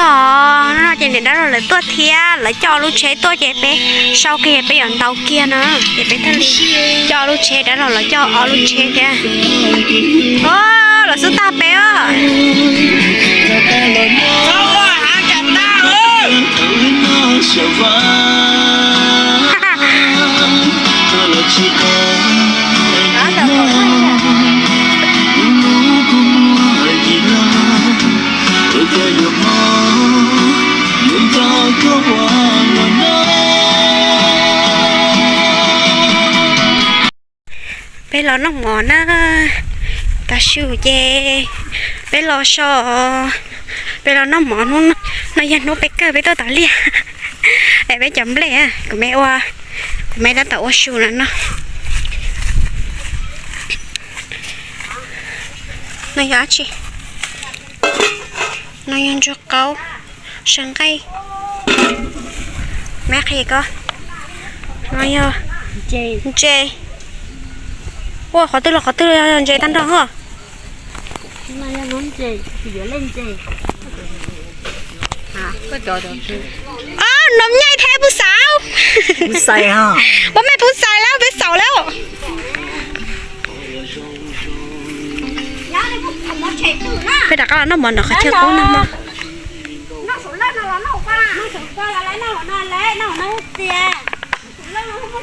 Tom no ces niam dab laug lawv tuaj thiab, lawv coj ob lub tsheb tuaj ces peb sau kiag peb yuav ntaus kiag no, ces peb thiaj li coj ob lub tsheb, dab laug lawv coj ob lub tsheb thiab. Os, los xub tag peb os. Peb los noj mov na, tav su ces peb los so, peb los noj mov hnub no, yog hnub peb kawg peb tuaj tom liaj. Es peb cov nplej, kuv me ua, kuv me tab tom ua su no no. No yog dab tsi? No yog ntsuag qaub, saw nqaij. Me qhia ko. No yog ntses. Ua qhov twg los qhov twg los yog ntses tag nrho ho. Ob, nom nyaij thiab puj xav. Puj xav, puj xav lawm, peb xaus lawm. Peb rov qab los noj mov nram qhov chaw qub no mog.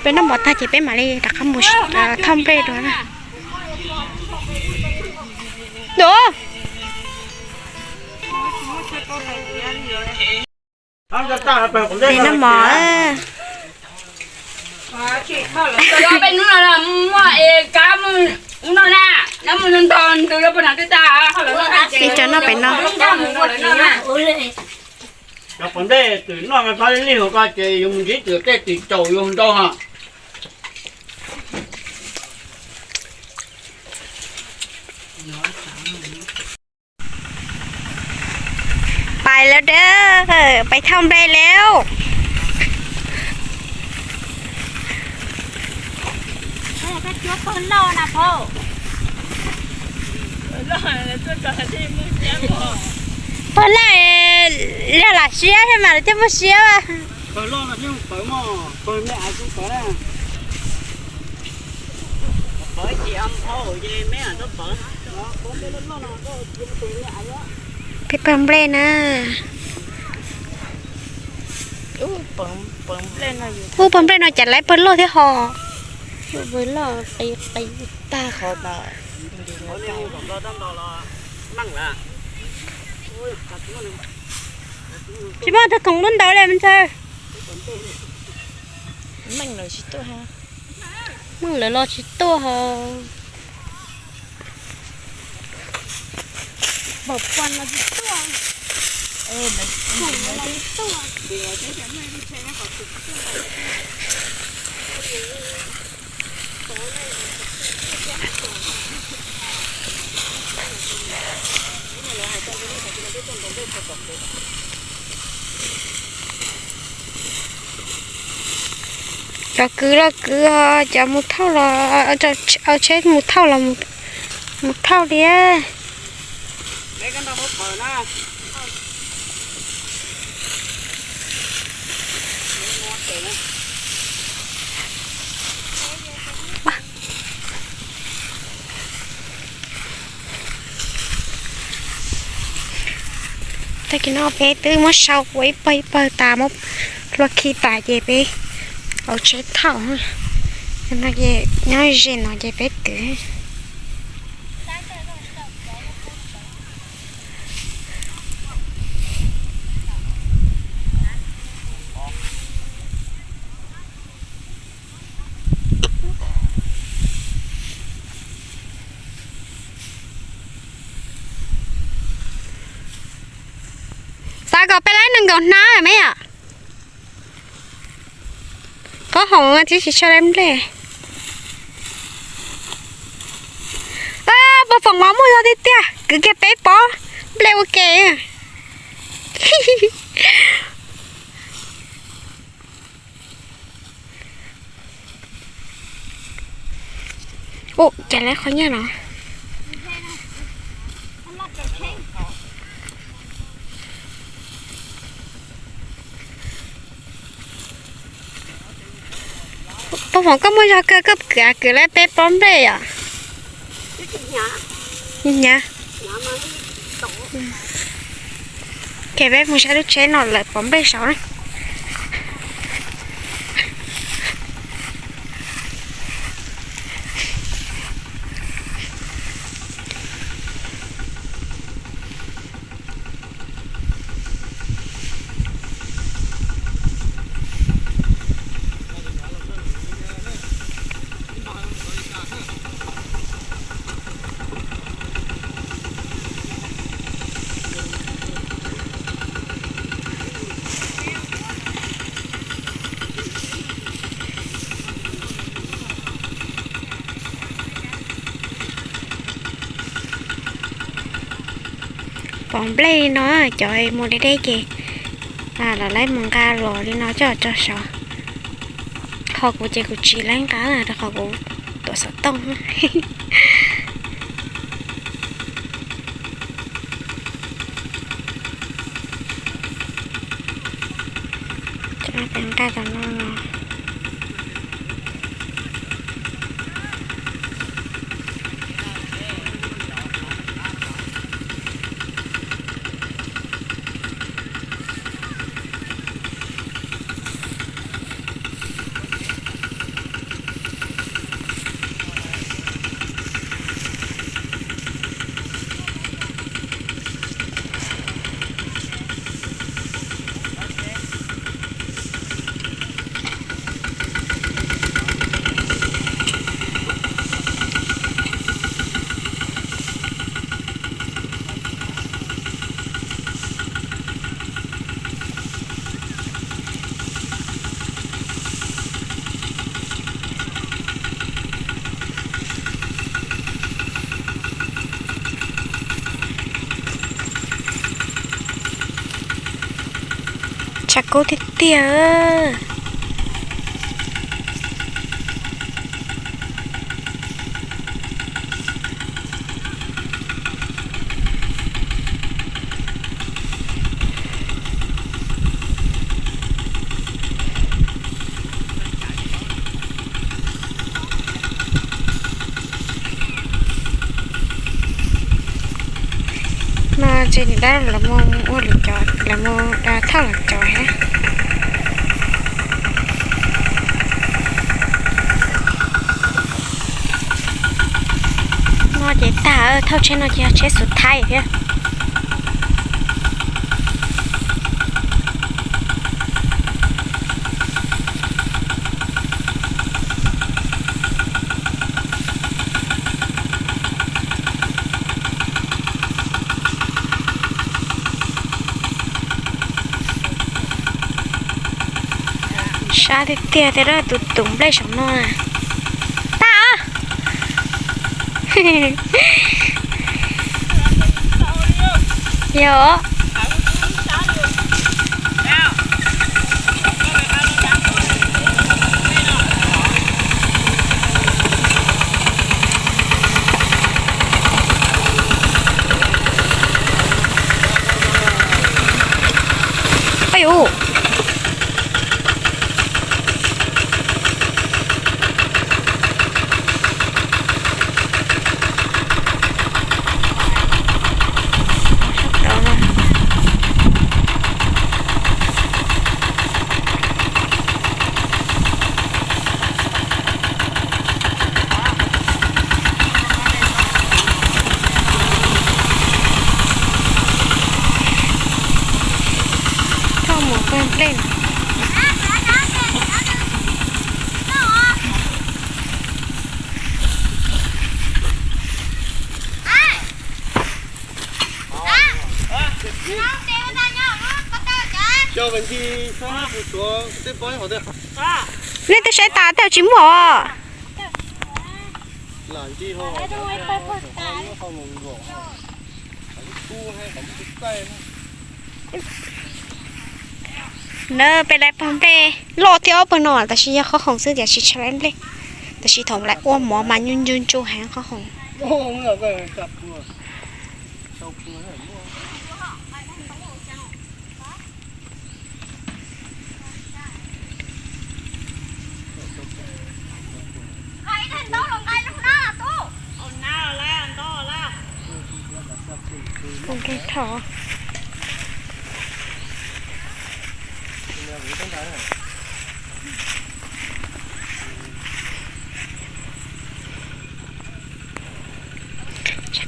Peb noj mov tag ces peb mam li rov qab mus thauj nplej dua na. Dua. Peb noj mov. Peb hnub no muaj es kab mus ub no na, nab mus ntog ntws rau puag nram twb tag. Peb cov noj pem no. Cov pom ntej twm noj mas txhob lig lig hauv ko ces yuav mus ntsib twm tej twm caum yuav ntau ha. Pais lawm dawb, pais thauj nplej lawm. Pawg laj, yog lam siab thiab mas lawv coj muaj siab. Peb pawg nplej na. Ub, pawg nplej no cas lawv pawg loj thiab ho. Pawg loj qi qi tag qhov no. Tsis muaj tug khoom lub ntawd li me ntxhais. Meej lawv tsis tuaj ha. Meej lawv los tsis tuaj ha. Npaum pua no tsis tuaj. Cov kwv los kwv, cov mus thauj los, cov tsheb mus thauj los mus thauj li. Tag kis no peb twb muab sau ua ib pawg ib pawg tas, muab hlua khi tas ces peb hauv tsheb thauj. No ces nyob ze no ces peb kwv. Xav kom peb laib nees nkaum hnab me yom. Pob hoom tib si tshaj laib nplej. Pob foom mas muaj zog tiag tiag, kwv kiag peb pob nplej ua ke. Ua cas lawv qhov nyiaj no. Pog Foom, koj muaj zog kawg, koj kwv kwv lawv peb pob nplej os. Hnyav. Ces peb mus saib lub tsheb no lawv pob nplej saud na. Pob nplej no cov mus deb deb ces lawv mus nqa los li no coj tso saud. Ho kuv ces kuv tsis laib nqa rau qhov kuv tuam xov tooj. Nqa tom no. Tshav kub tiag tiag. No ces niam dab lawv mus ua lwm cov, lawv mus thauj lwm cov thiab. No ces tag, thauj tsheb no ces yog tsheb xuv thaib thiab. Sab tiag tiag tias tus tus nplej saum no. Tag. Yog. Aju. Koj mus pem nplej. Nej twb saib tas tej tsis muaj os. Nab peb lawv pog nplej loj thiab pag no tab sis yog qhov hoom xwb tiam sis tsis tshua lawv nplej. Tab sis thaum lawv ua mov mas nyuj ncu ncu heev qhov hoom.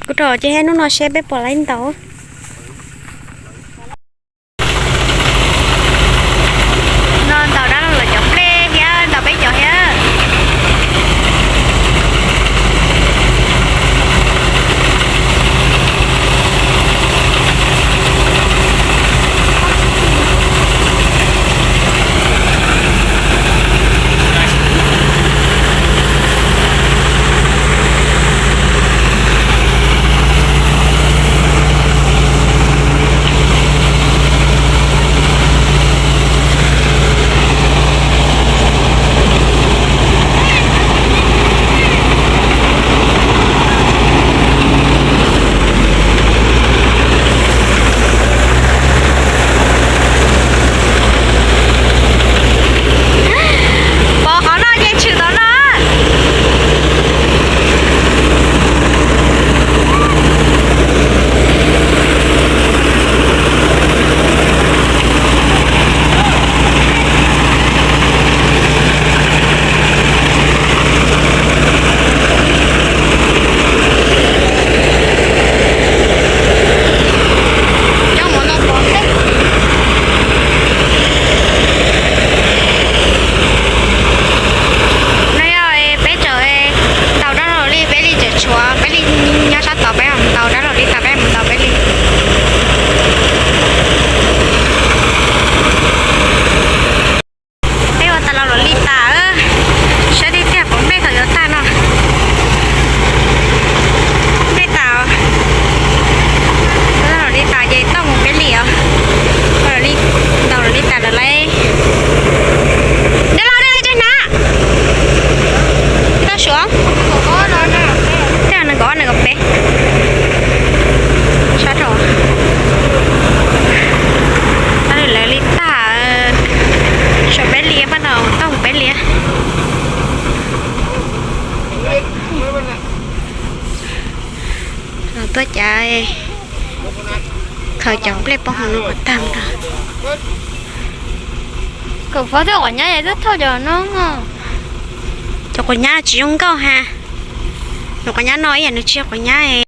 Kuv rau ces hnub no seb peb puas laib ntaus. No ntaus dab laug lawv cov nplej thiab ntaus peb cov thiab. Pov qhov no ces tshwm tom no. Coj mus no pov xwb. No yog peb tseem ntaus dab laug li, peb li tseem tshuav, peb li nyob sab tod, peb ntaus dab laug li tas peb mus ntaus peb li. Peb ua tas los lawm li tas, saib tiag tiag puas nplej thaum yuav tag no. Nplej tas, ua tas los li tas ces tau mus peb li os. Ua li, ntaus los li tas lawm lauj. Dab laug, dab laug tsev hnav. Tau suav. Tej nees nkaum ob nees nkaum peb. Sab rau. Lawv li tag, suav peb li, pab no tau mus peb li. Los tuaj cav khaws cov nplej poob hauv no kom tag nrho. Kom pov thiab quav nyab es twb thauj cov no. Cov quav nyab tsis zoo nkauj ha. Cov quav nyab no ib yam nws tsis yog quav nyab.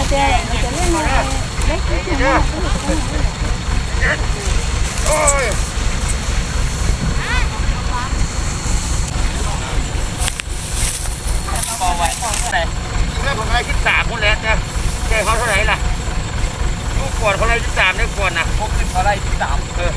Lub qhov no yim caum tas, lub qhov no yim caum tas, lub qhov no yim caum tas, lub qhov no yim caum tas.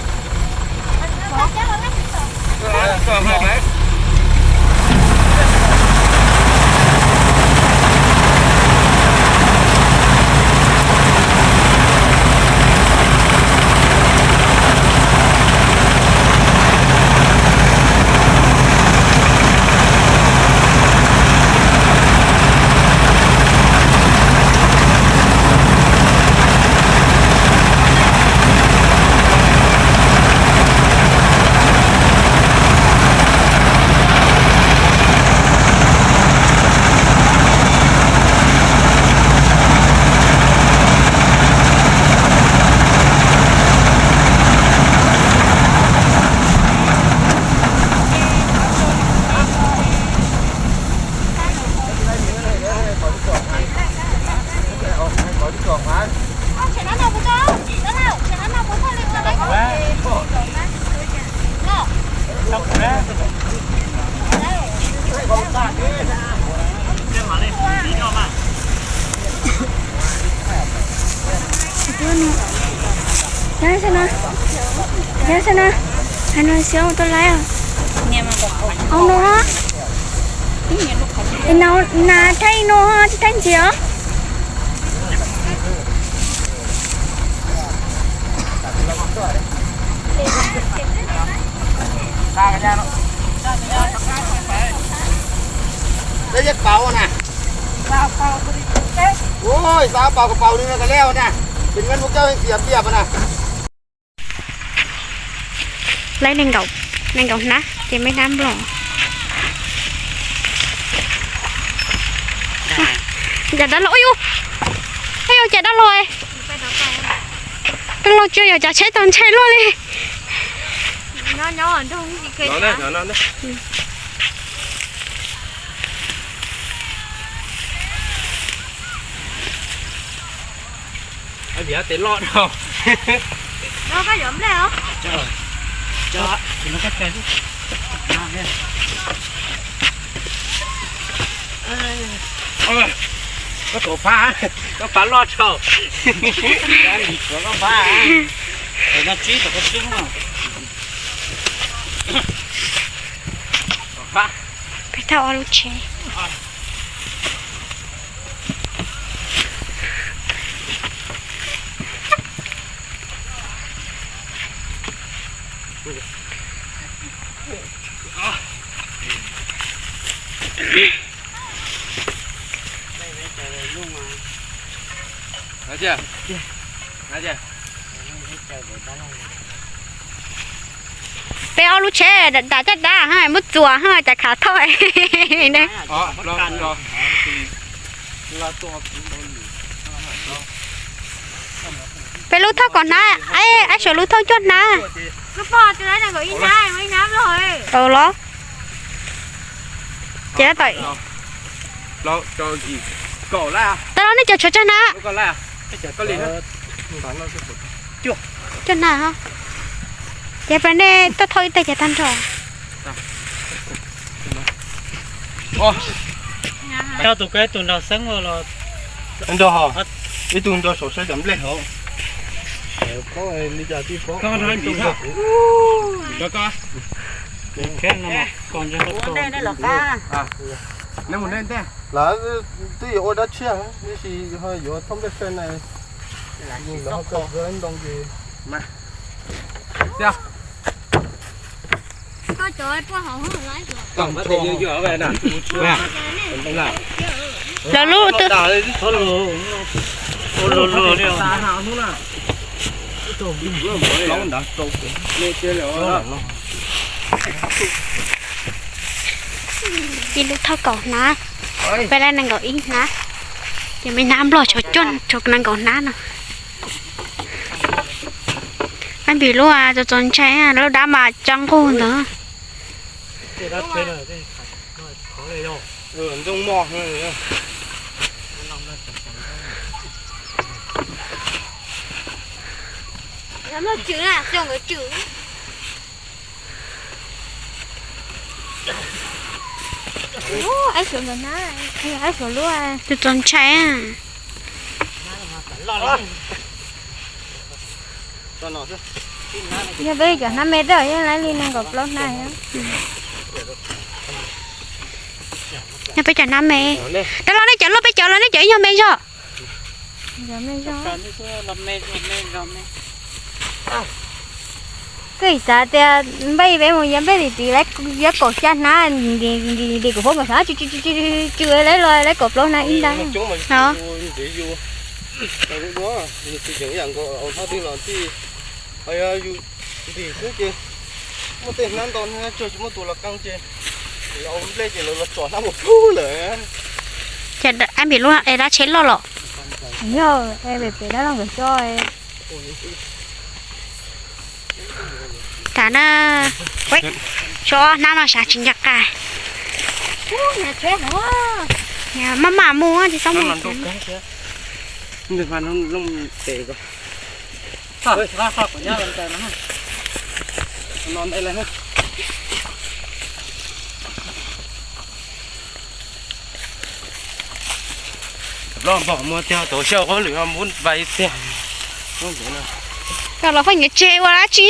Nyob zoo na, nyob zoo na, hais no xyov ua tau laiv os. Au no, na thaij no tsis thaij ntxiv os. Peb yeej pauv na. Ua xav pauv kom pauv li no tas liaj na. Pem nqe mus koj tias piam na. Lawv nees nkaum, nees nkaum hnab ces me nab nplog. Cas dab laug, ua cas dab laug, dab laug tsis yog cov tsheb tau ntshai luaj li. Tes loj dhau. Koj tuav phab, koj phab loj dhau. Koj phab, no tsib tom koj tsib no. Peb thauj ob lub tsheb. Peb ob lub tsheb dam caj dab muab txuas cas khav thauj. Peb lub thauj kaum hnab, ab suav lub thauj cuaj hnab. Los ces tas los nej cov tshuav tsawg hnab? Cuaj hnab. Ces peb nej tuaj thauj ib teg ces tag nrho. Coj tus koj ib tug nrog xeeb los. Nrog ho, ib tug nrog saum saib cov nplej hauv. Lawv twb yuav ua dab tshiab, tab sis yuav thauj nplej saib na. Lawv ho kawg ntoo ces lawv lub twb Ib lub thauj kaum hnab, peb lub nees nkaum ib hnab, ces me nab nplog tshuav cuaj, tshuav nees nkaum hnab no. Ab, npim lub txaus txaus ntshai, lub dab mas tso nqug ntawd. Noj tswm na, xyov nkawd tswm. Aib suav nkawd na, aib suav lub, tus txaus ntshai. Yog peb cov hnab me tej yog lawv li nees nkaum plaub hnab. Yog peb cov hnab me. Rov los nej cov loj, peb cov los nej cov ib nyuag me zog. Koj xav tias npej peb mus yuav nplej tim tid, yuav kaum xya hnab, ntim kuv phob nkawd xav tsw tsw tsw lawv los lawv kaum plaub hnab ib ntag. Ntim xwb ces muaj tej hnab ntau hnab tsawg tsis muaj tus los qee ces, lawv ua nplej ces lawv los tsom hnab mus plub lawm. Ces ab npim lub es dab tsheb loj los? Yog pem dab laug nkawd coj. Tham na, tso hnab no sav tsis nco qab. Maj mam mus tsis txhob mus. Los npog muag tiag, tau xyaw qhov lwm ho muab vais tiag. Koj los pheej nyiam tseg ua dab tsi?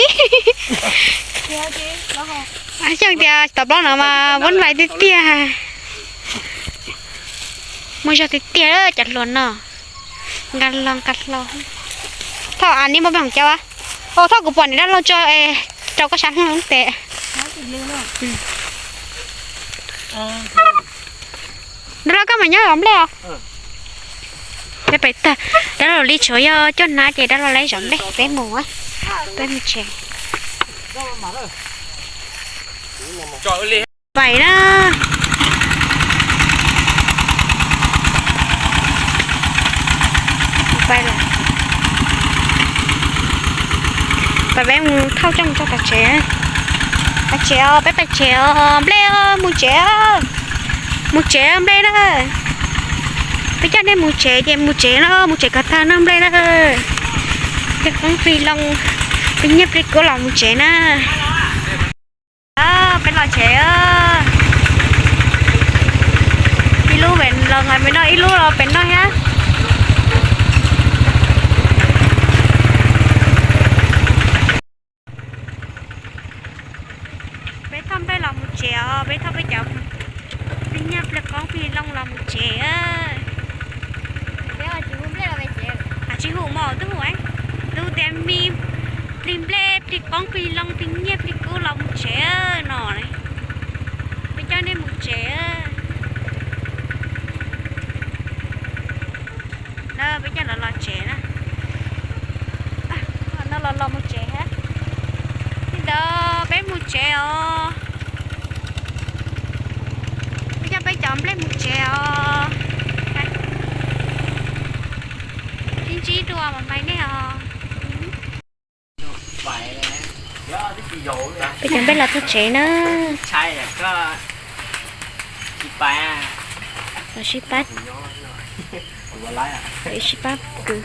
Xyov tias tom plaub no mas muab vais tiag tiag. Muaj zog tiag tiag cov hluas no. Nqa hlo nqa hlo. Thauj, a, neb muab peb hoom cau a. Thauj, kuv pom niam dab laug tso es rau koj sab hlub tes. Dab laug koj mas nyob zov nplej os. Peb pais tag, dab laug li tshuav yog coj hnab ces dab laug lawv zov nplej peb mus, peb mus tsev. Pais na. Pais, pais peb mus thauj coj mus tso tom tsev. Pais tsev os, peb pais tsev os nplej, mus tsev, mus tsev nplej na. Peb coj nej mus tsev ces mus tsev no, mus tsev kom tag no nplej na. Plig qoob plig loo, plig nyiaj plig kub los mus tsev na. Peb los tsev, ib lub pem los pem no, ib lub los pem no thiab. Peb thauj nplej los mus tsev os, peb thauj peb cov plig nyiaj plig kub plig loo los mus tsev. Tsis hu mos twb hu, twb tias me plig nplej plig qoob plig loo plig nyiaj plig kub los mus tsev no. Peb coj nej mus tsev. Peb coj lawv los tsev na. No los los mus tsev thiab. Li ntawd peb mus tsev os. Peb coj peb cov nplej mus tsev os. Sib ntsib dua mas pais nej os. Peb cov nplej los txog tsev na. Los sib pab, sib pab kwv.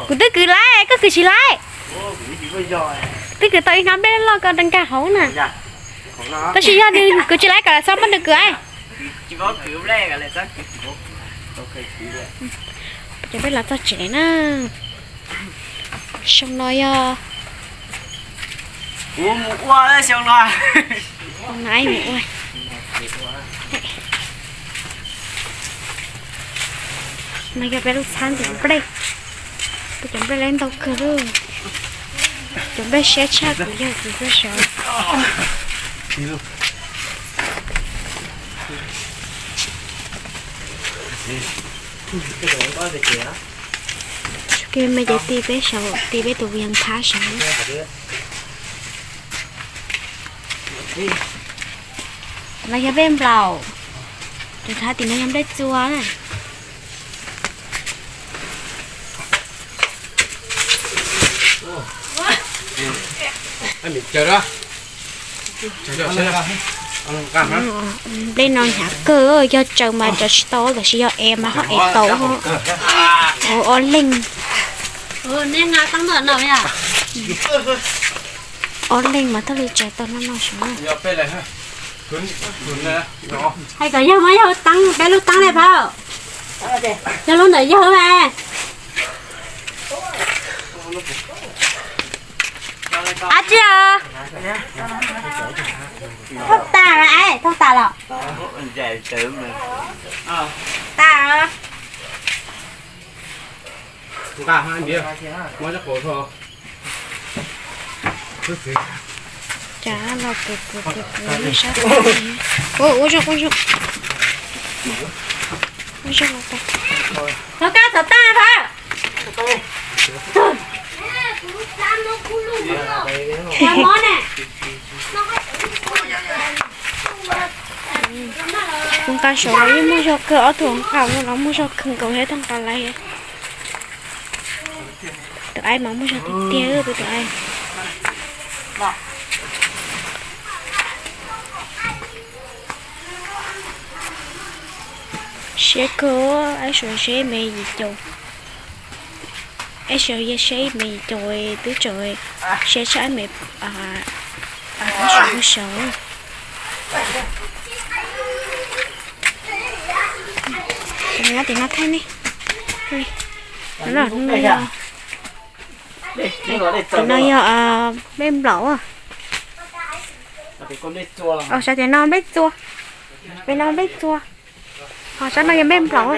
Kuv twb kwv laib, koj kwv tsis laib. Twb kwv tau ib hnab nplej loj ko nkag hauv na. Tab sis yog nws kwv tsis laib kom lawv txhob muab nws kwv. Cov nplej los txog tsev na. Xyoo no yog kuv mus ua xyoo no. Mus ua. No yog peb lub txhab ntim nplej. Peb cov nplej lawv ntau kawg li. Cov nplej siab tshaj kuv yog kuv tuaj saud. Tsuas kiag me ces ti peb saud, ti peb tus vias nthab saud. No yog nplej nplaum, cov nthab tim no yog nplej txua na. Nplej no hnyav kawg, yog tsaws mas tsaws tsis tau, tab sis yog ev mas ho ev tau. Ob leeg, ob leeg mas thiaj li tsaws tau no no xwb. Hais kom yawg muab yawg teeb peb lub teeb li phauj. Yog lub ntawm yawg mas. Ab tsi, thauj tas, thauj tas los? Tas. Cas los kws kws kws kws sab tas. Ua zoo, ua zoo, ua zoo los tas. Thov kab thov tas phauj. Tus nqa saud los yeej muaj zog kawg, ob tug nqa no los muaj zog kawg nkaus thiab, tus nqa lais. Tus aib mas muaj zog tiag tiag, tus aib. Siab kawg, aib suav seb me yim caum, aib suav yog seb me yim caum twb tseem siab tshaj me, aib suav lub saud. Tim no thaij ne. Tim no yog nplej nplaum. Sab tim no nplej txua. Pem no nplej txua. Ho sab no yog nplej nplaum.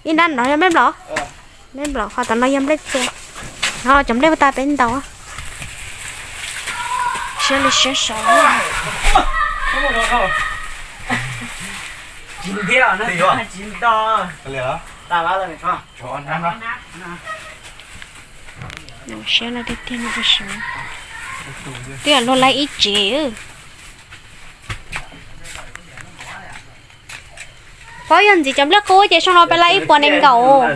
Ib nrab no yog nplej nplaum. Nplej nplaum, ho tom no yog nplej txua. Ho cov nplej ua tas peb ntaus. Siab li siab saud. Siab no tiag tiag no saud. Twb luag laib ib tsev. Pab yog ntxiv cov nplej qub ces zoo no peb laib ib puas nees nkaum. Ib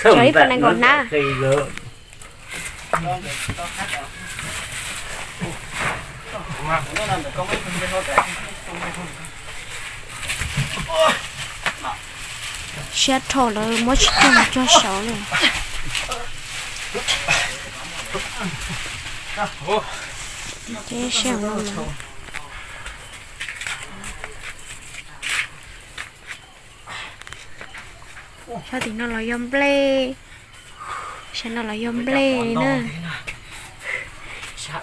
puas nees nkaum hnab. Siab dhau lawm muab tsis tau cog saud li. Sab tim no los yog nplej. Sab no los yog nplej na. Sab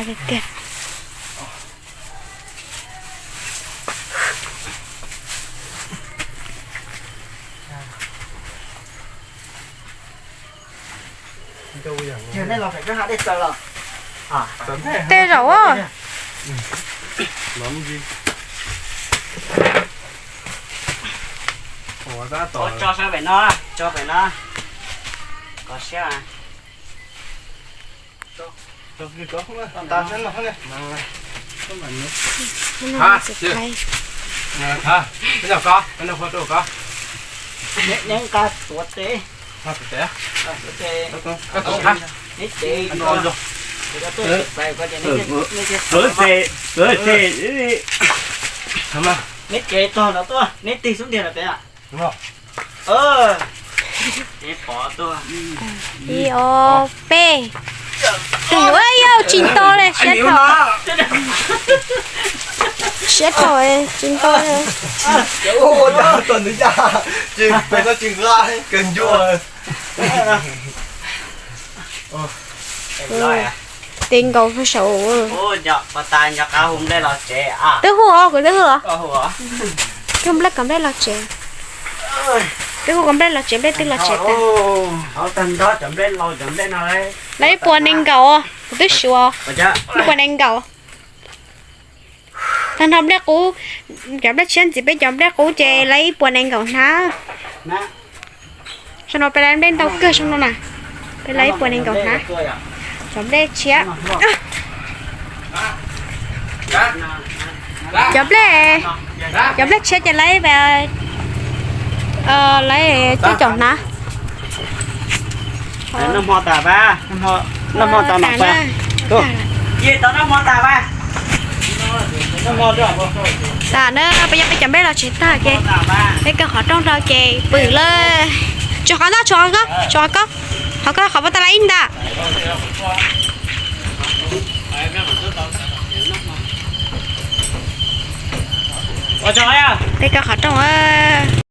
tiag tiag. Tej zaum. Tso sab pem no, tso pem no. Kov siab. Neb nqa tuav tes. Neb ces tog no tuaj, neb tig xub ntiag no pem. Ib ob peb. Tus yuav yau tsis nto li, siab dhau. Siab dhau tsis nto li. Tes nkaus saud. Twb hu os, kuv twb hu os. Twb hu nplej kom nplej los tsev. Twb hu kom nplej los tsev, nplej twb los tsev tas. Laib ib puas nees nkaum, kuv twb suav. Ib puas nees nkaum. Tag nrho nplej qub, cov nplej tshiab ntxiv peb cov nplej qub ces laib ib puas nees nkaum hnab. Saum no peb laib nplej ntau kawg saum no na. Peb laib ib puas nees nkaum hnab. Cov nplej tshiab. Cov nplej, cov nplej tshiab ces laib, laib cuaj caum hnab. Noj hmo tas, noj hmo tas mas tas. Tam na peb cov npej los tsev tag ces peb kaw qhov rooj rau ces pw lawm. Tso qhov ntawd, tso qhov ko, tso qhov ko, qhov ko, qhov pov tas la ib nta. Peb kaw qhov rooj.